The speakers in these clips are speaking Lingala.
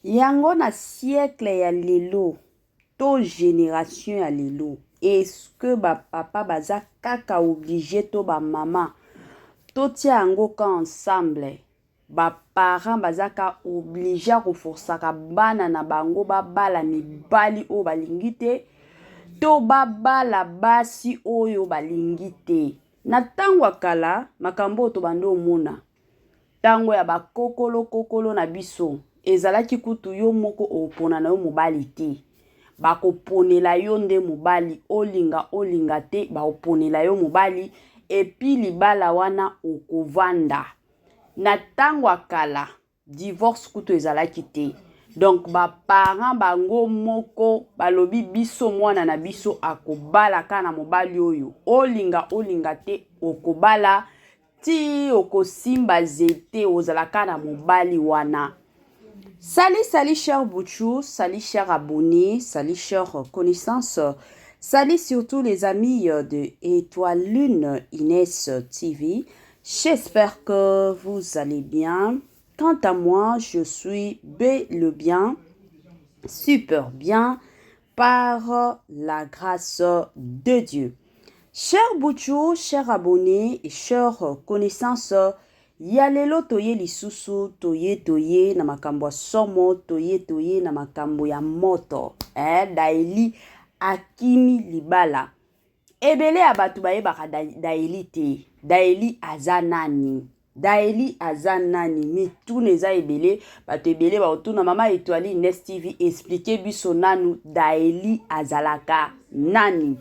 Yango na siècle ya lelo to generation ya lelo est ce que ba papa baza kaka oblige to ba mama totia yango ka ensemble ba parents baza ka oblige ya koforsaka bana na bango babala mibali oyo balingi te to babala basi oyo balingi te. Na ntango ya kala makambo oyo tobanda omona Tango ya ba kokolo kokolo na biso ezalaki kutu yo moko opona na yo mobali te. Bakoponela yo nde mobali olinga olinga te bakoponela yo mobali epuis libala wana okovanda. Na tango ya kala divorce kutu ezalaki te. Donc ba parents bango moko balobi biso mwana na biso akobala kaka na mobali oyo olinga olinga te okobala Tii okosimba zete ozalaka na mobali wana. Salut salut cher Bouchou, salut cher abonné, salut cher connaissance, salut surtout les amis de Étoile Lune Inès TV. J'espère que vous allez bien. Quant à moi, je suis bel et bien, super bien par la grâce de Dieu. Cher Bouchou, cher abonné et cher connaissance, ya lelo toye lisusu toye toye na makambo ya somo toye toye na makambo ya moto eh, Daeli akimi libala ebele ya bato bayebaka Daeli te. Daeli aza nani? Daeli aza nani? Mituna eza ebele, bato ebele bakotuna mama Etoile Ines TV explique biso nanu Daeli azalaka nani?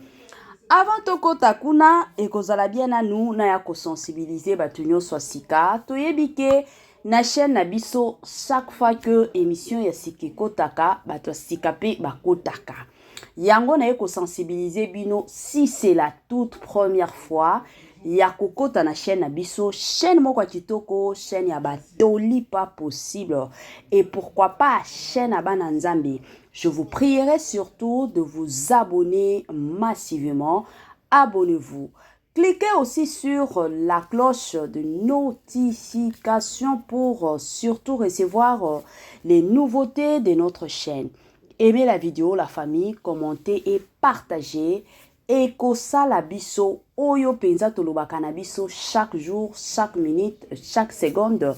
Avant tokota kuna ekozala bien nanu na ya kosensibiliser bato nyonso ya sika. Toyebi ke na chaîne na biso chaque fois que émission ya sika ekotaka bato ya sika mpe bakotaka. Yango naye ko sensibiliser bino si c'est la toute première fois ya kokota na chaîne na biso, chaîne moko ya kitoko, chaîne ya batoli pas possible et pourquoi pas chaîne ya bana Nzambe. Je vous prierai surtout de vous abonner massivement. Abonnez-vous. Cliquez aussi sur la cloche de notification pour surtout recevoir les nouveautés de notre chaîne. Aimez la vidéo, la famille, commentez et partagez. Ekosala biso oyo penza tolobaka na biso chaque jour, chaque minute, chaque seconde.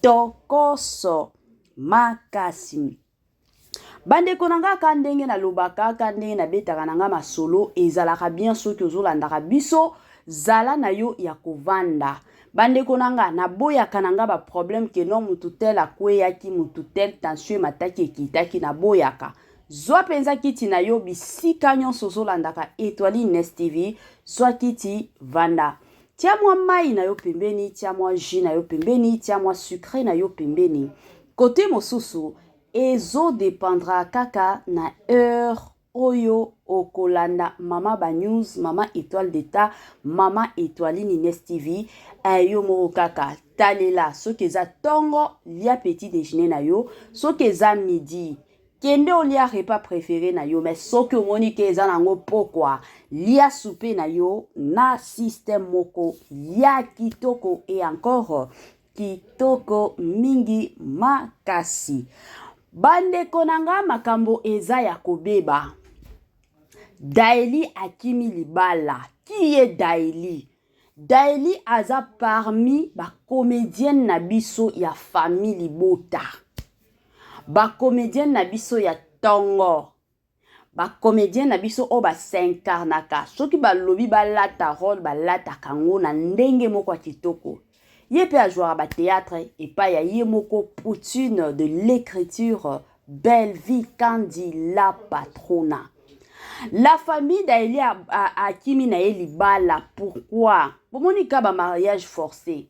Tokoso makasi. Bandeko na nga ka ndenge nalobaka ka ndenge nabetaka na nga masolo ezalaka bien soki ozolandaka biso zala na yo ya kovanda bandeko na nga naboyaka na nga ba problème ke non mutu tel akweyaki mutu tel tension emataki ekitaki naboyaka zwa mpenza kiti na yo bisika nyonso ozolandaka Etoile Ines TV zwa kiti vanda tia mwa mai na yo pembeni tia mwa jus na yo pembeni tia mwa sucre na yo pembeni kote mosusu ezo dependra kaka na heure oyo okolanda mama ba news mama étoile d'état mama étoiline Ines TV eh, yo moko kaka talela soki eza tongo lia petit déjeuner na yo soki eza midi kende olia repas préféré na yo mais soki omoni ke eza nango pokwa lia soupe na yo na système moko ya kitoko et encore kitoko mingi makasi. Bandeko na nga makambo eza ya kobeba. Daeli akimi libala. Qui est Daeli? Daeli aza parmi ba comedienne na biso ya famille libota. Ba comedienne na biso ya tongo. Ba comediens na biso oyo ba s'incarnaka soki balobi balata role balataka yango na ndenge moko ya kitoko. Ye mpe ajouaka ba theatre epai ya ye moko Poutine de l'écriture Bellevue Kandi la patrona. La famille d'Aeli akimi na ye libala pourquoi? Bomoni ka ba mariage forcé.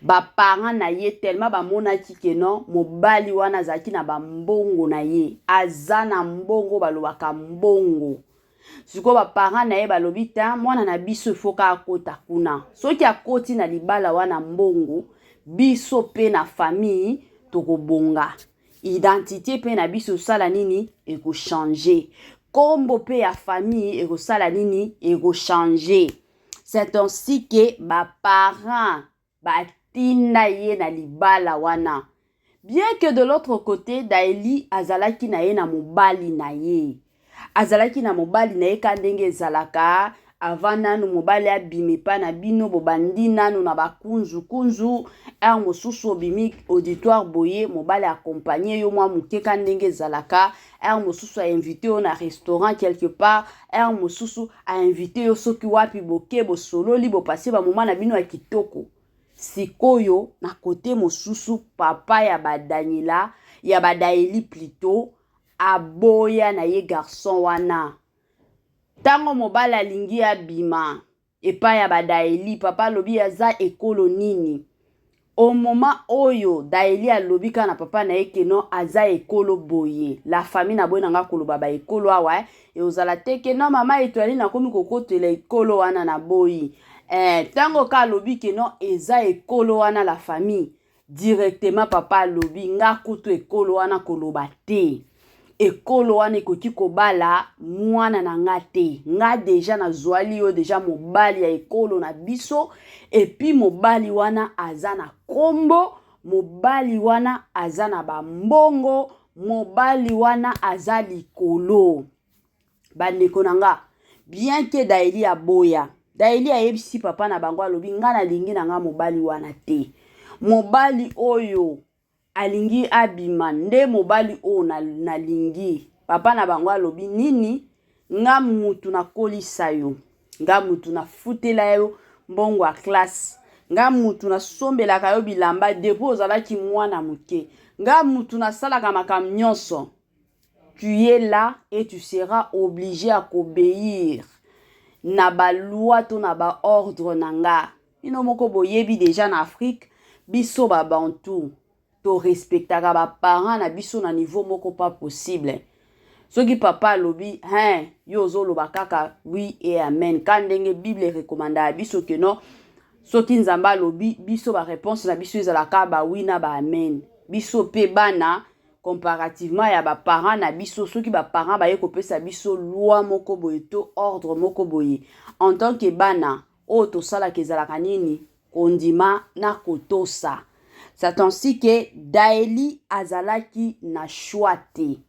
Ba parents na ye tellement bamonaki ke non mobali wana azalaki na bambongo na ye aza na mbongo balobaka mbongo sikoyo ba parents na ye balobi ta mwana na biso efoka akota kuna soki akoti na libala wana mbongo biso pe na famille tokobonga identite pe na biso osala nini ekochange kombo pe ya famille ekosala nini ekochange. C'est ainsi que ba parents batinda ye na libala wana. Bien que de l'autre côté Daeli azalaki na ye na mobali na ye. Azalaki na mobali na ye ka ndenge ezalaka avant nanu mobali abima epa na bino bobandi nanu na bakunzu kunzu heure mosusu obimi auditoire boye mobali accompagne yo mwa moke ka ndenge ezalaka heure mosusu ainvite yo na restaurant quelque part heure mosusu ainvite yo soki wapi boke bosololi bopase bamoma na bino ya kitoko. Sikoyo na kote mosusu papa ya ba Daniela ya ba Daeli plutot aboya na ye garçon wana tango mobali alingi abima epai ya ba Daeli papa alobi aza ekolo nini au moment oyo Daeli alobi kaka na papa na ye que non aza ekolo boye la famille na boyi na nga koloba ba ekolo awa eh, ekozala te que non mama Etoile nakomi kokotela ekolo wana na boyi eh, tango ka alobi que non eza ekolo wana la famille directement papa alobi nga kutu ekolo wana koloba te ekolo wana ekoki kobala mwana na nga te nga deja nazwali yo deja mobali ya ekolo na biso epuis mobali wana aza na kombo mobali wana aza na bambongo mobali wana aza likolo. Bandeko na nga, bien que Daeli aboya, Daeli ayebisi papa na bango alobi nga nalingi na nga mobali wana te. Mobali oyo alingi abima nde mobali oyo nalingi. Papa na bango alobi nini? Nga mutu nakolisa yo, nga mutu nafutela yo mbongo ya classe, nga mutu nasombelaka yo bilamba depuis ozalaki mwana moke, nga mutu nasalaka makambo nyonso. Tu es là et tu seras oblige à k'obeir na ba loi to na ba ordre na nga. Bino moko boyebi dejà na Afrique biso ba bantou to respectaka ba parents na biso na niveau moko pas possible. Soki papa alobi hein yo ozoloba kaka oui et amen ka ndenge Bible e recommandaka biso que non soki Nzambe alobi biso ba reponse na biso ezalaka ba oui na ba amen. Biso pe bana comparativement ya ba parents na biso soki ba parents baye kopesa biso loi moko boye to ordre moko boye en tant que bana oyo tosalaka ezalaka nini kondima na kotosa. C'est ainsi que Daeli azalaki na choix te.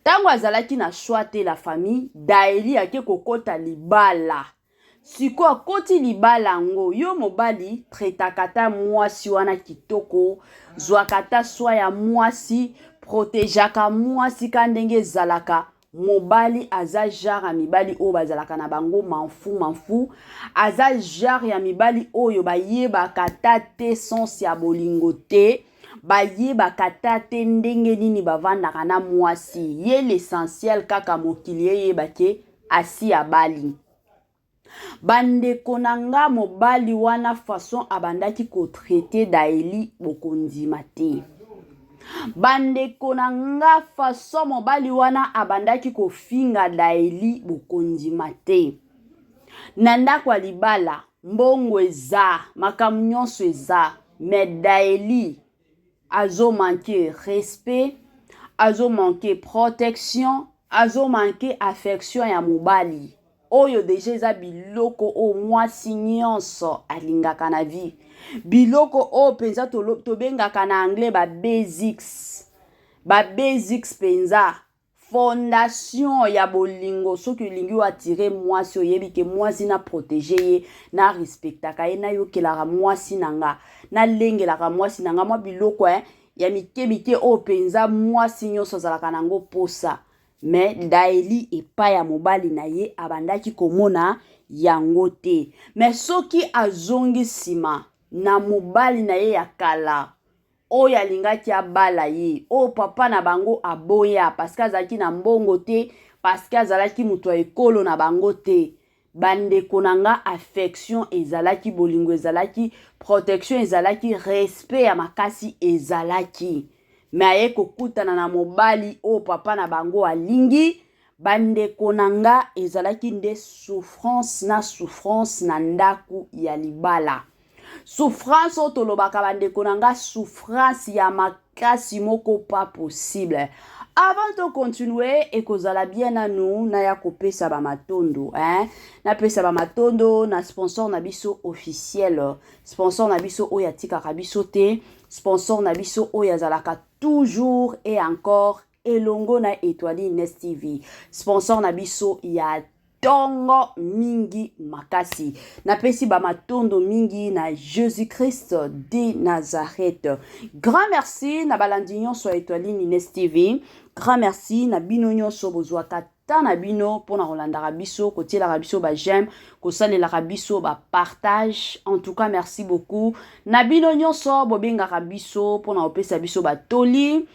Tango azalaki na choix te la famille Daeli ake kokota libala. Sikoyo akoti libala yango yo mobali traitaka ata muasi wana kitoko zwaka ata soin ya muasi protegeaka muasi ka ndenge ezalaka mobali aza genre ya mibali oyo bazalaka na bango manfu manfu aza genre ya mibali oyo bayebaka ata te sens ya bolingo te bayebaka ata te ndenge nini bavandaka na muasi ye l'essentiel kaka mokili eyeba ke asi abali. Ba ndeko na nga mobali wana façon abandaki ko traiter Daeli bokondima te. Ba ndeko na nga façon mobali wana abandaki kofinga Daeli bokondima te. Na ndako ya libala mbongo eza makambo nyonso eza mais Daeli azo manquer respect, azo manquer protection, azo manquer affection ya mobali. Oyo deja eza biloko oyo mwasi nyonso alingaka na vie. Biloko oyo penza tobengaka na anglais ba basics. Ba basics penza. Fondation ya bolingo soki olingi o attirer mwasi oyebi ke mwasi na proteger ye na respectaka ye nayokelaka mwasi na nga nalengelaka mwasi na nga mwa biloko eh, ya mike mike oyo mpenza mwasi nyonso azalaka na yango mposa me Daeli epai ya mobali na ye abandaki komona yango te me soki azongi nsima na mobali na ye ya kala oyo alingaki abala ye oyo papa na bango aboya parce que azalaki na mbongo te parce que azalaki moto ya ekolo na bango te bandeko na nga affection ezalaki bolingo ezalaki protection ezalaki respect ya makasi ezalaki me aye kokutana na mobali oyo papa na bango alingi bandeko na nga ezalaki nde souffrance na souffrance na ndako ya libala. Souffrance oyo tolobaka bandeko na nga souffrance ya makasi moko pas possible. Avant to continuer ekozala bien nanu naya kopesa ba matondo hein napesa ba matondo na sponsor na biso officiel sponsor na biso oyo atikaka biso te. Sponsor na biso oyo azalaka toujours et encore elongo na Etoile Ines TV. Sponsor na biso ya tongo mingi makasi. Napesi ba matondo mingi na Jésus-Christ de Nazareth. Grand merci na balandi nyonso ya Etoile Ines TV. Grand merci na bino nyonso bozwaka temps na bino mpona kolandaka biso, kotielaka biso ba j'aime, kosalelaka biso ba partage. En tout cas, merci beaucoup na bino nyonso bobengaka biso mpona kopesa biso batoli,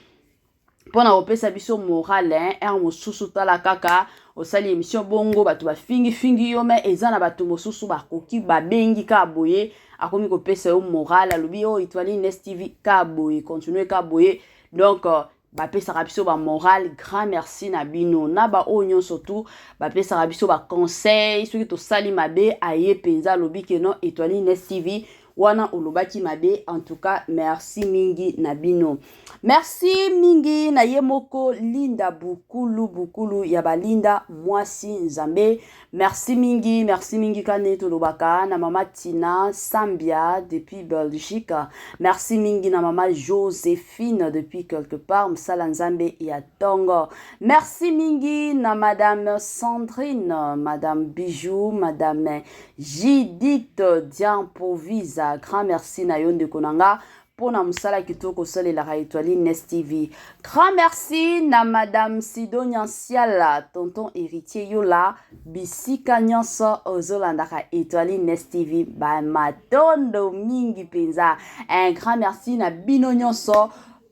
mpona kopesa biso morale, hein. Heure mosusu, tala kaka osali émission bongo, bato bafingifingi yo, mais eza na bato mosusu bakoki babengi kaka boye, akomi kopesa yo morale, alobi: "Oyo oh, Etoile Ines TV ka boye, continue ka boye." Donc bapesaka biso bamorale. Grand merci na bino, na baoyo nyonso tu bapesaka biso baconseil. Soki tosali mabe, aye mpenza alobi ke non, Etoile Ines TV wana olobaki mabe. En tout cas, merci mingi na bino. Merci mingi na ye moko Linda Bukulu, Bukulu ya balinda, mwasi Nzambe. Merci mingi, merci mingi. Kani tolobaka na mama Tina Sambia depuis Belgique. Merci mingi na mama Joséphine depuis quelque part, mosala Nzambe ya ntongo. Merci mingi na madame Sandrine, madame Bijou, madame Judith Diampovisa. Grand merci na yo, ndeko na nga, mpona mosala kitoko osalelaka Etoile Ines TV. Grand merci na madame Sidonia Nsiala, tonton Héritier Yola, bisika nyonso ozolandaka Etoile Ines TV, bamatondo mingi mpenza. Un grand merci na bino nyonso.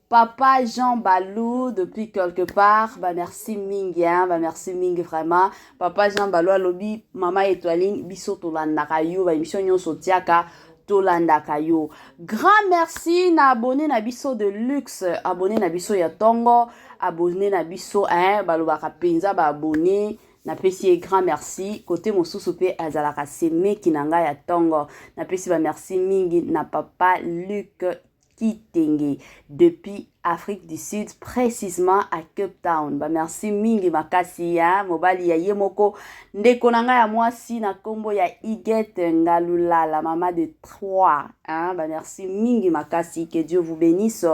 Papa Jean Balou depuis quelque part, bah merci mingi, hein, bah merci mingi vraiment. Papa Jean Balou alobi: "Mama Etoiline, biso tolandaka yo, ba émission nyonso tiaka, tolandaka yo." Grand merci na abonné na biso de luxe, abonné na biso ya tongo, abonné na biso, hein, balobaka mpenza ba abonné. Napesi ye grand merci. Kote mosusu mpe azalaka semeki na ngai ya ntongo. Napesi bamerci mingi na papa Luc Kitenge depuis Afrique du Sud, précisément à Cape Town. Bamerci mingi makasi ya mobali ya ye moko ndeko na ngai ya mwasi na nkombo ya Igete Ngalulala, mama de trois, hein. Bamerci mingi makasi, que Dieu vous bénisse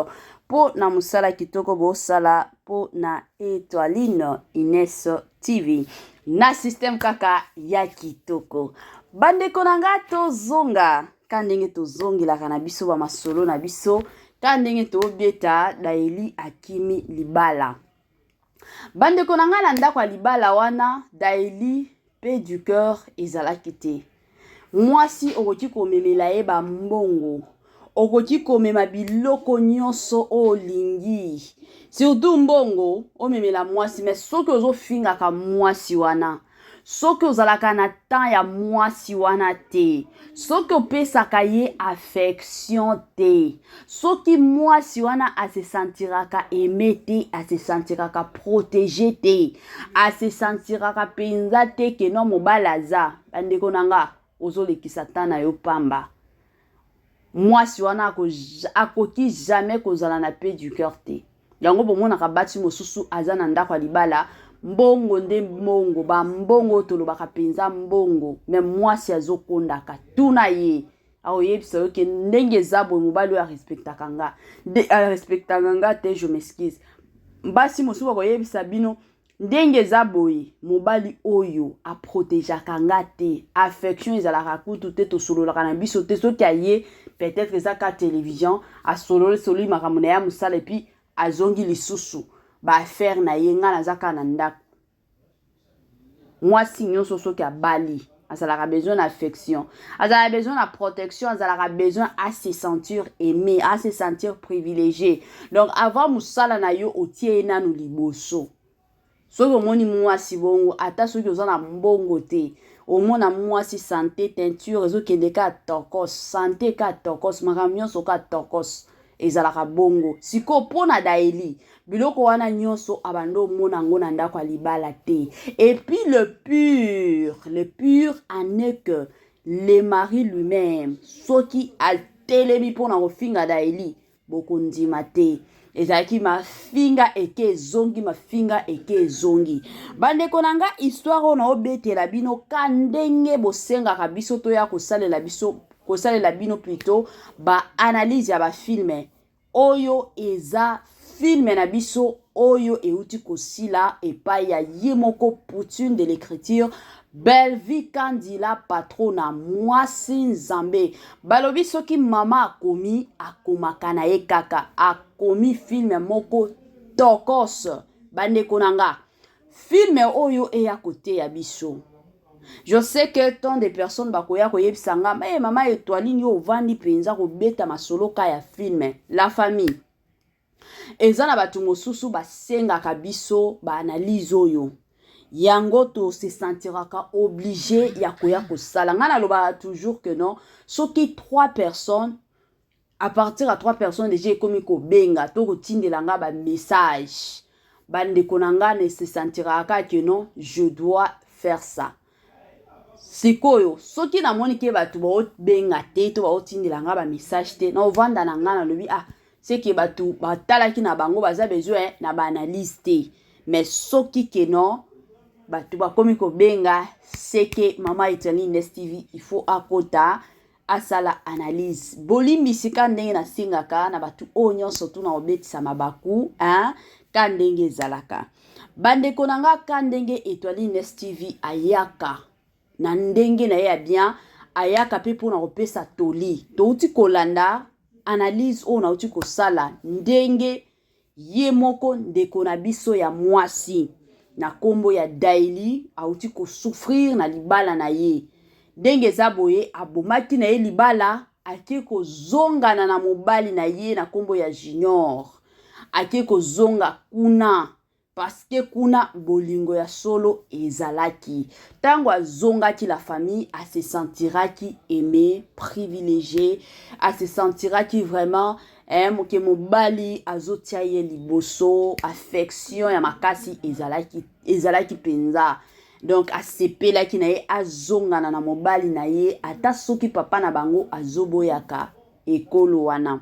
mpo na mosala kitoko bosala mpo na Etoiline Ines TV na système kaka ya kitoko. Bandeko na nga, tozonga ka ndenge tozongelaka na biso bamasolo na biso, ka ndenge tobeta. Daeli akimi libala, bandeko na ngai. Na ndako ya libala wana, Daeli, paix du cœur ezalaki te. Mwasi okoki komemela ye bambongo, okoki komema biloko nyonso oyo olingi, surtout mbongo omemela mwasi, mais soki ozofingaka mwasi wana, soki ozalaka na temps ya mwasi wana te, soki opesaka ye affection te, soki mwasi wana asesentiraka aimé te, asesentiraka protégé te, asesentiraka mpenza te ke no mobali aza, bandeko na nga, ozolekisa temps na yo pamba. Mwasi wana akoki jamais kozala na paix du cœur te. Yango bomonaka bati mosusu aza na ndako ya libala, mbongo nde mbongo, bambongo tolobaka mpenza mbongo, mais mwasi azokondaka. Tuna ye, akoyebisa yo ke ndenge eza boye, mobali oyo arespectaka nga, arespectaka nga te. Je m'excuse. Basi mosusu bakoyebisa bino ndenge eza boye, mobali oyo aprotégeaka nga te, affection ezalaka kutu te, tosololaka na biso te. Soki aye, peut-être eza ka télévision, asololi sololi makambo na ye ya mosala, et puis azongi lisusu baaffaire na ye, ngai naza kaka na ndako. Mwasi nyonso soki abali, azalaka besoin na affection, azalaka besoin na protection, azalaka besoin à se sentir aimé, à se sentir privilégié. Donc avant mosala na yo, otie ye nanu liboso. Soki omoni mwasi bongo, ata soki oza na mbongo te, omona mwasi santé, teinture ezokende ka tokos, santé ka tokos, makambo nyonso ka tokos, ezalaka bongo. Sikoyo mpo na Daeli, biloko wana nyonso abandi omona yango na ndako ya libala te. Et puis le pire en est que le mari lui-même, soki atelemi mpona kofinga Daeli, bokondima te, ezalaki mafinga eke ezongi, mafinga eke ezongi. Bandeko na nga, histoire oyo naobetela bino ka ndenge bosengaka biso toya kosalela biso, kosalela bino plutôt baanalyse ya bafilm. Oyo eza film na biso oyo euti kosila epai ya ye moko Poutine de l'écriture Bellevue Kandi la patrona mwasi nzambe. Balobi soki mama akomi akomaka na ye kaka akomi film moko tokos. Bandeko na nga, film oyo eya koteya biso. Je sais que tant de personnes bakoya koyebisa nga hey, mama Etoiline yo ovandi mpenza kobeta masolo ka ya film. La famille, eza na bato mosusu basengaka biso baanalyse oyo, yango to se sentiraka obligé ya koya kosala. Ngai nalobaka toujours que non, soki trois personnes, à partir ya trois personnes déjà ekomi kobenga to kotindela nga bamessage, bandeko na nga, ne se sentiraka que non, je dois faire ça. Sikoyo soki namoni ke bato baobenga te to baotindela nga bamessage te, na ovanda na nga, nalobi: ah, c'est que bato batalaki na bango, baza besoin na baanalyse te. Mais soki ke non, bato bakomi kobenga, c'est que mama Etoiline Nes TV, il faut akota asala analyse. Bolimbisi ka ndenge nasengaka na bato oyo nyonso tuna kobetisa mabaku, hein? Ka ndenge ezalaka, bandeko na nga, ka ndenge Etoiline Nes TV ayaka na ndenge na ye ya bien, ayaka mpe mpona kopesa toli. Touti kolanda analyse oyo nauti kosala, ndenge ye moko ndeko na biso ya mwasi na nkombo ya Daili auti kosouffrir na libala na ye. Ndenge eza boye, abomaki na ye libala, ake kozongana na mobali na ye na nkombo ya Junior. Ake kozonga kuna parce que kuna bolingo ya solo ezalaki. Ntango azongaki, la famille, ase sentiraki aimé, privilégié, ase sentiraki vraiment moke mobali azotia ye liboso, affection ya makasi ezalaki, ezalaki mpenza. Donc asepelaki na ye azongana na mobali na ye, ata soki papa na bango azoboyaka ekolo wana.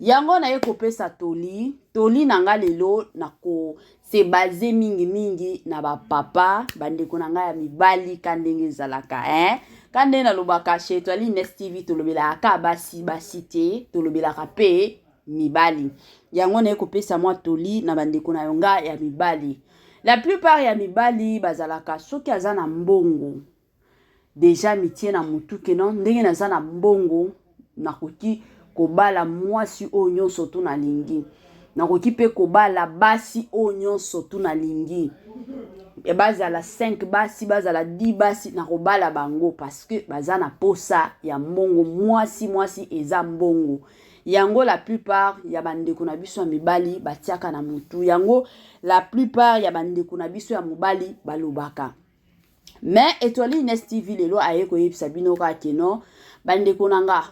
Yango naye kopesa toli. Toli na nga lelo, na kose baser mingimingi na bapapa, bandeko na ngai ya mibali, ka ndenge ezalaka, hein? Ka ndenge nalobaka, chez Etoiline Nes TV tolobelaka ka basi basi te, tolobelaka mpe mibali. Yango naye kopesa mwa toli na bandeko na yo nga ya mibali. La plupart ya mibali bazalaka, soki aza na mbongo déjà, mitie na motu ke non, ndenge naza na mbongo, nakoki kobala mwasi oyo nyonso tu nalingi, nakoki mpe kobala basi oyo nyonso tu nalingi, bazala 5 basi, bazala 10 basi, nakobala bango, parce que baza na posa ya mbongo. Mwasi, mwasi eza mbongo. Yango la plupart ya bandeko na biso ya mibali batiaka na motu yango. La plupart ya bandeko na biso ya mobali balobaka. Mais Etoiline Nes TV lelo aye koyebisa bino kaka ke non, bandeko na nga,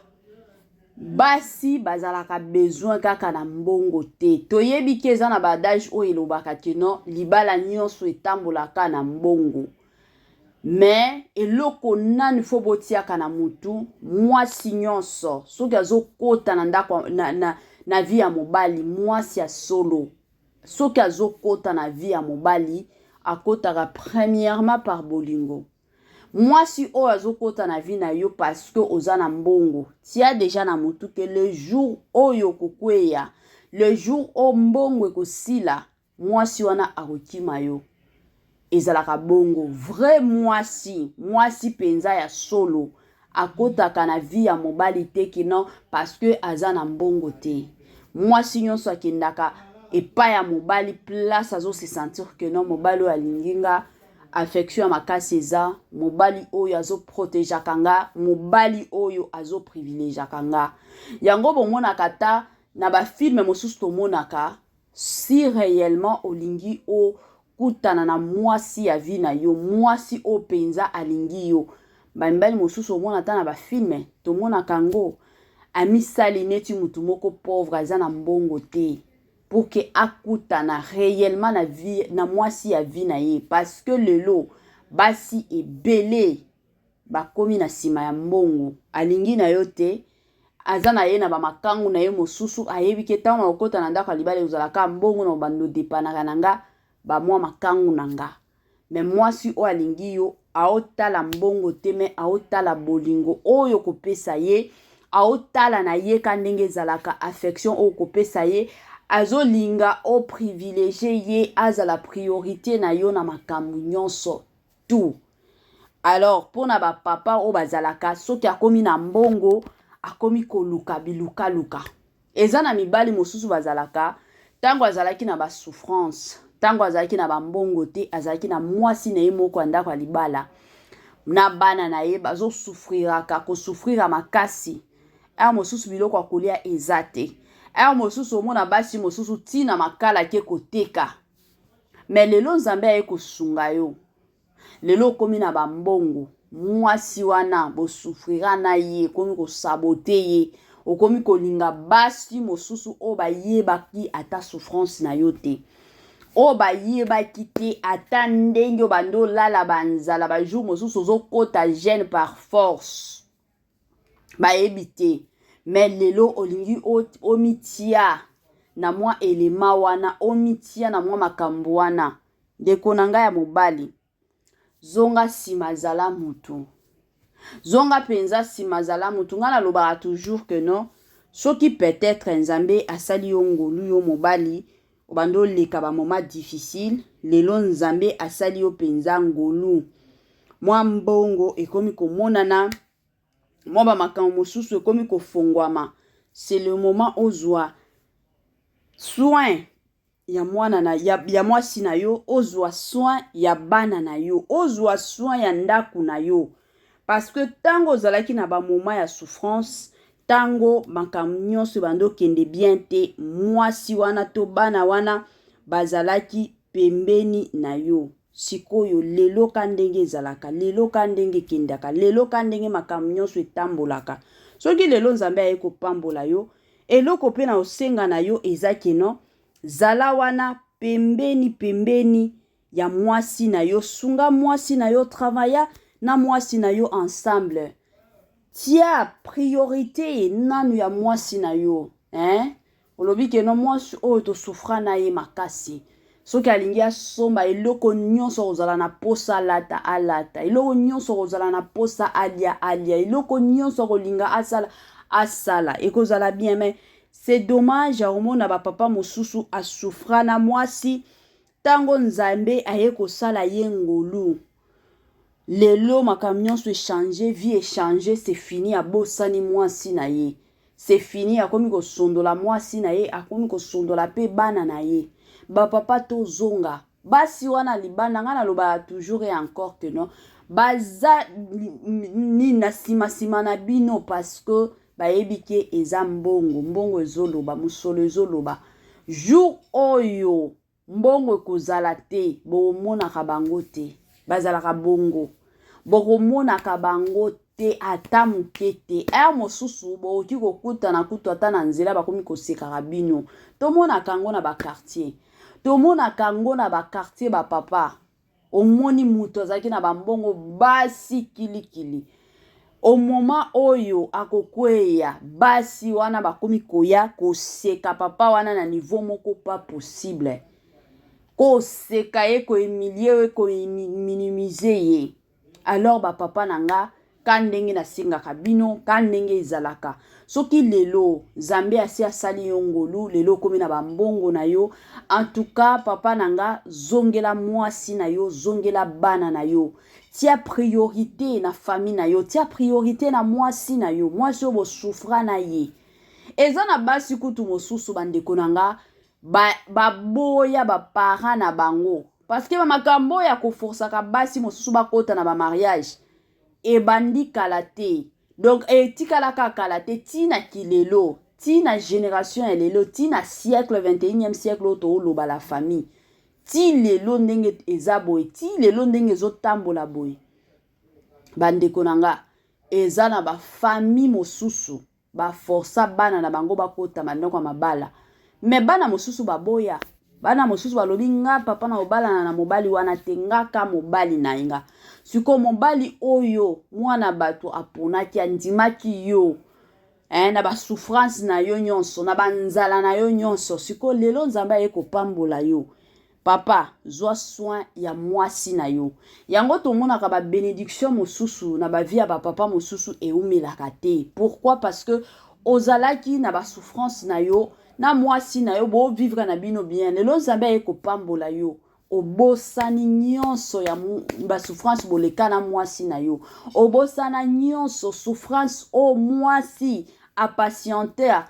basi bazalaka besoin kaka na mbongo te. Toyebi ke eza na baadage oyo elobaka ke non, libala nyonso etambolaka na mbongo. Mais eloko nani fo botiaka na mutu? Mwasi nyonso soki azokɔta na ndako na vie ya mobali, mwasi ya solo soki azokɔta na vie ya mobali, akɔtaka premièrement par bolingo. Mwasi oyo azokɔta na vie na yo parce que oza na mbongo, tia déjà na motu ke le jour oyo okokweya, le jour oyo mbongo ekosila, mwasi wana akokima yo. Ezalaka bongo. Vrai mwasi, mwasi mpenza ya solo, akɔtaka na vie ya mobali te ke non, parce que aza na mbongo te. Mwasi nyonso akendaka epai ya mobali place azose sentir ke non, mobali oyo alingi nga, affection ya makasi eza, mobali oyo azoprotégeaka nga, mobali oyo azoprivilégiaka nga. Yango bomonaka ata na bafilm mosusu, tomonaka, si réellement olingi okutana na mwasi ya vie na yo, mwasi oyo mpenza alingi yo, bamibali mosusu omona ata na bafilm, tomonaka yango, amisali neti mutu moko pauvre, aza na mbongo te, pour que akutana réellement na vie na mwasi ya vie na ye. Parce que lelo basi ebele bakomi na nsima ya mbongo. Alingi na yo te, aza na ye na bamakangu na ye mosusu. Ayebi ke ntango na kokɔta na ndako ya libala, ezalaka mbongo na bando depanaka na nga bamwa makangu na nga. Mais mwasi oyo alingi yo aotala mbongo te, mais aotala bolingo oyo kopesa ye. Aotala na ye ka ndenge ezalaka, affection oyo kopesa ye, azolinga oprivilégie ye, azala priorité na yo na makambo nyonso tout. Alors mpona bapapa oyo bazalaka, soki akomi na mbongo, akomi koluka bilukaluka. Eza na mibali mosusu bazalaka, ntango azalaki na basouffrance, ntango azalaki na bambongo te, azalaki na mwasi na ye moko ya ndako ya libala na bana na ye, bazosouffriraka, kosouffrira makasi. Heure mosusu biloko ya kolia eza te, heure mosusu omona basi mosusu ntina makala ke koteka. Mais lelo Nzambe aye kosunga yo, lelo okomi na bambongo, mwasi wana bosouffrira na ye, ekomi kosaboter ye, okomi kolinga basi mosusu oyo bayebaki ata souffrance na yo te, oyo bayebaki te ata ndenge oyo bandi olala banzala, bajour mosusu ozokɔta jeûne par force, bayebi te. Mais lelo olingi omitia na mwa elema wana, omitia na mwa makambo wana. Ndeko na ngai ya mobali, zonga nsima, zala mutu, zonga mpenza nsima, zala mutu. Ngai nalobaka toujours que non, soki peut-être Nzambe asali yo ngolu, yo mobali obandi oleka bamoments difficile, lelo Nzambe asali yo mpenza ngolu, mwa mbongo ekomi komonana, mwa bamakambo mosusu ekomi kofongwama, c'est le moment ozwa soin ya mwana na ya mwasi na yo, ozwa soin ya bana na yo, ozwa soin ya ndako na yo. Parce que ntango ozalaki na bamoments ya souffrance, ntango makambo nyonso ebandi okende bien te, mwasi wana to bana wana bazalaki pembeni na yo. Sikoyo lelo ka ndenge ezalaka, lelo ka ndenge ekendaka, lelo ka ndenge makambo nyonso etambolaka, soki lelo Nzambe aye kopambola yo, eloko mpe na osenga na yo eza que non, zala wana pembeni pembeni ya mwasi na yo, sunga mwasi na yo, travailla na mwasi na yo ensemble, tia priorité nanu ya mwasi na yo, hein? Olobi que non, mwasi oyo tosouffra na ye makasi, soki alingi asomba eloko nyonso, kozala na posa alata, alata eloko nyonso, kozala na posa alia, alia eloko nyonso, kolinga asala, asala, ekozala bien. Mais c'est dommage akomona bapapa mosusu asouffra na mwasi, ntango Nzambe aye kosala ye ngolu, lelo makambo nyonso echange, vie echange, c'est fini, abosani mwasi na ye, c'est fini, akomi kosondola mwasi na ye, akomi kosondola mpe bana na ye. Bapapa, tozonga. Basi wana libanda, ngai nalobaka toujours et encore que non, baza nini na nsima na bino, parce que bayebi ke eza mbongo, mbongo ezoloba, mosolo ezoloba. Jour oyo mbongo ekozala te, bokomonaka bango te, bazalaka bongo, bokomonaka bango te ata moke te. Heure mosusu bokoki kokutana kutu ata na nzela, bakomi kosekaka bino. Tomonaka yango na baquartier, tomonaka yango na baquartier. Bapapa, omoni moto azalaki na bambongo, basi kilikili, au moment oyo akokweya, basi wana bakomi koya koseka papa wana na niveau moko pas possible, koseka ye, kohumilier ye, kominimiser ye. Alors bapapa na nga, ka ndenge nasengaka bino, ka ndenge ezalaka, soki lelo Nzambe asi asali yo ngolu, lelo okomi na bambongo na yo, en tout cas papa na nga, zongela mwasi na yo, zongela bana na yo, tia priorité na famille na yo, tia priorité na mwasi na yo, mwasi oyo bosouffra na ye. Eza na basi kutu mosusu, bandeko na nga, baboya ba baparent na bango, parce que bamakambo oyo ya koforsaka basi mosusu bakɔta na bamariage ebandi kala te. Donc etikalaka kala te, ntina kilelo, ntina génération ya lelo, ntina siècle, 21e siècle oyo tooloba, la famille, ti lelo ndenge eza boye, ti lelo ndenge ezotambola boye. Bandeko na nga, eza na bafamille mosusu baforsa bana na bango bakota bandako ya mabala, mais bana mosusu baboya. Bana mosusu balobi: "Nga papa na obalana na mobali wana te, nga ka mobali na ye nga." Sikoyo mobali oyo mwana bato aponaki, andimaki yo, na basouffrance na yo nyonso, na banzala na yo nyonso, sikoyo lelo Nzambe aye kopambola yo. Papa, zwa soin ya mwasi na yo. Yango tomonaka ba benediction mosusu na ba vie ya ba papa mosusu eumelaka te. Pourquoi? Parce que ozalaki na ba souffrance na yo na mwasi na yo, bo vivre na bino bien. Lelo Nzambe aye kopambola yo. Obosani nyonso ya ba souffrance boleka na mwasi na yo. Obosana nyonso souffrance o mwasi a patienter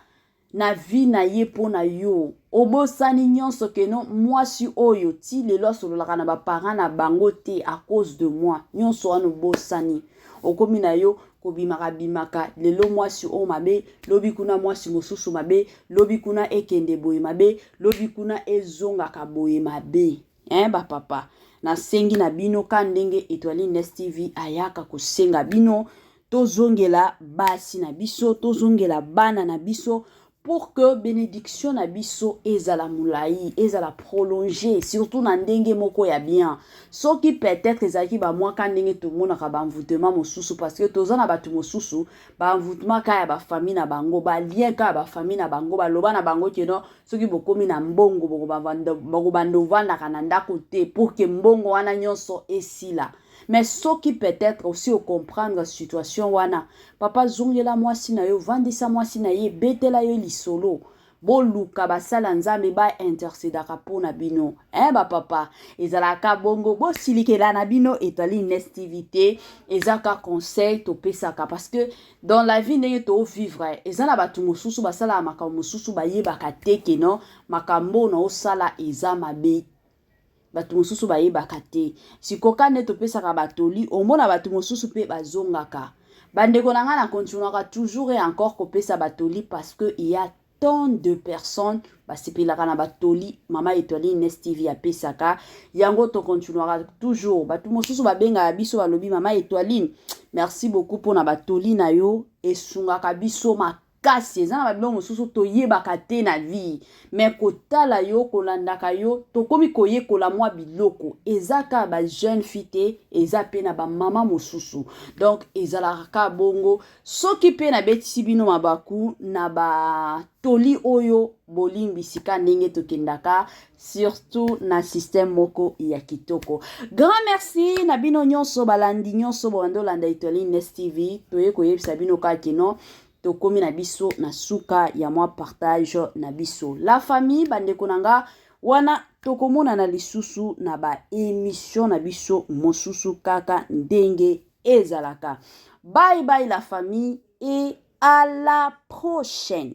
na vie na ye mpo na yo. Obosani nyonso que no mwasi oyo ti lelo asololaka na ba parents na bango te à cause de moi. Nyonso wana obosani. Okomi na yo kobimaka bimaka, lelo mwasi oyo mabe, lobi kuna mwasi mosusu mabe, lobi kuna ekende boye mabe, lobi kuna ezongaka boye mabe. Hein ba papa, nasengi na bino ka ndenge Etoile Nest TV ayaka kosenga bino tozongela basi na biso, tozongela bana na biso pour que bénédiction na biso ezala molai, ezala prolongée, surtout na ndenge moko ya bien. Soki peut-être ezalaki ba mwa ka ndenge tomonaka ba envoûtement mosusu, parce que toza na bato mosusu ba envoûtement ka ya ba famille na bango, ba lien ka ya ba famille na bango, baloba na bango que non, soki bokomi na mbongo bokobanda ovandaka na ndako te pour que mbongo wana nyonso esila. Mais soki peut-être aussi ocomprendre situation wana, papa, zongela mwasi na yo, vandisa mwasi na ye, betela yo lisolo, boluka basala Nzambe baintercédaka mpo na bino. Eh bapapa, ezalaka bongo. Bosilikela na bino Etali Nes TV te, eza ka conseil topesaka, parce que dans la vie ndenge tovivre, eza na bato mosusu basalaka makambo mosusu, bayebaka te que non, makambo na osala eza mabe. Bato mosusu bayebaka te. Sikoka nde topesaka batoli, omona bato mosusu mpe bazongaka. Bandeko na ngai, na continuaka toujours et encore kopesa batoli, parce que il y a tant de personnes basepelaka na batoli mama Etoile Nes TV apesaka. Yango tokontinuaka toujours. Bato mosusu babengaka biso, balobi: "Mama Etoiline, merci beaucoup mpona batoli na yo, esungaka biso makasi. Eza na babiloko mosusu toyebaka te na vie, mais kotala yo, kolandaka yo, tokomi koyekola mwa biloko." Eza kaka bajeune fille te, eza mpe na bamama mosusu. Donc ezalaka kaka bongo. Soki mpe nabetisi bino mabaku na batoli oyo, bolimbisika ndenge tokendaka surtout na système moko ya kitoko. Grand merci na bino nyonso, balandi nyonso bobanda olanda Etoile Nes TV. Toye koyebisa bino kaka que non, tokomi na biso na suka ya mwa partage na biso, la famille. Bandeko na nga wana, tokomonana lisusu na baémission na biso mosusu kaka ndenge ezalaka. Bye bye la famille et à la prochaine.